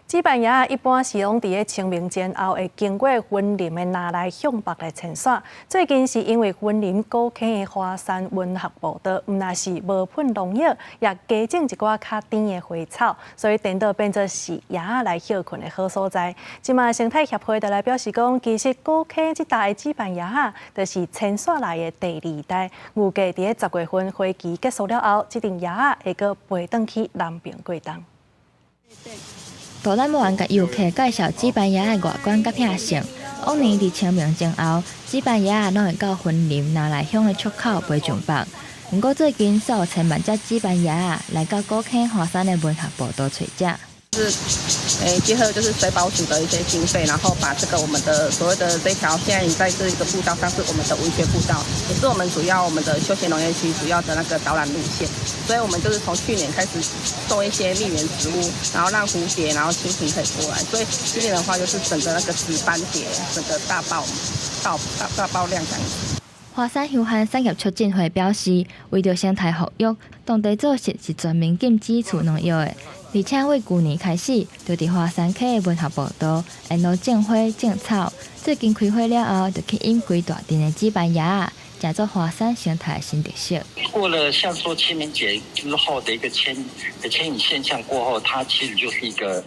紫斑鶯一般是攏佇咧清明前後會經過雲林的那賴向北來遷徙。最近是因為雲林古坑的華山文學步道，毋但是無噴農藥，也加種一寡較甜的花草，所以顛倒變做是鶯仔來歇睏的好所在。這馬生態協會就來表示講，其實古坑這帶的紫斑鶯仔，就是遷徙來的第二代。預計佇咧10月份花期結束了後，這陣鶯仔會閣飛轉去南爿過冬。導覽員共遊客介紹紫斑鶯的外觀佮品性。往年佇清明前後，紫斑鶯仔攏會到雲林那賴鄉的出口飛上北。毋過最近，數千萬隻紫斑鶯仔來到古坑華山的文學步道揣食。是，結合就是水保署的一些經費，然後把這個我們的所謂的這條，現在你在這一個步道上是我們的文學步道，也是我們主要我們的休閒農業區主要的那個導覽路線。所以我們就是從去年開始種一些蜜源植物，然後讓蝴蝶，然後蜻蜓可以過來。所以今年的話，就是整個那個紫斑蝶，整個大爆大大大爆量這樣子。華山休閒產業促進會表示，為著生態復育，當地做實是全面禁止施農藥的，而且為舊年開始，就佇華山溪的文學步道沿路種花種草。最近開花了後，就吸引規大陣的紫斑鶯仔，成做華山生態新特色。過了像說清明節之後的一個遷移現象過後，它其實就是一個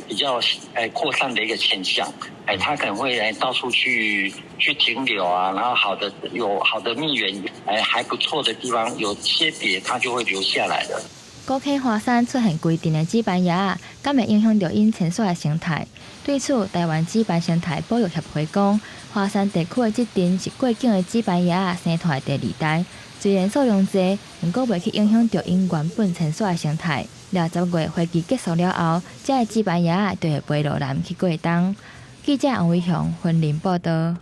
比較擴散的一個現象。它可能會到處去停留啊，然後好的有好的蜜源，還不錯的地方，有些蝶它就會留下來了。古坑華山出現規陣的紫斑鶯仔，敢會影響著𪜶遷徙的生態？對此，台灣紫斑生態保育協會講，華山地區的這陣是過境的紫斑鶯仔生態第二代，雖然數量濟，毋過袂去影響著𪜶原本遷徙的生態。了10月花期結束了後，這个紫斑鶯仔就會飛落南去過冬。記者王偉雄雲林報道。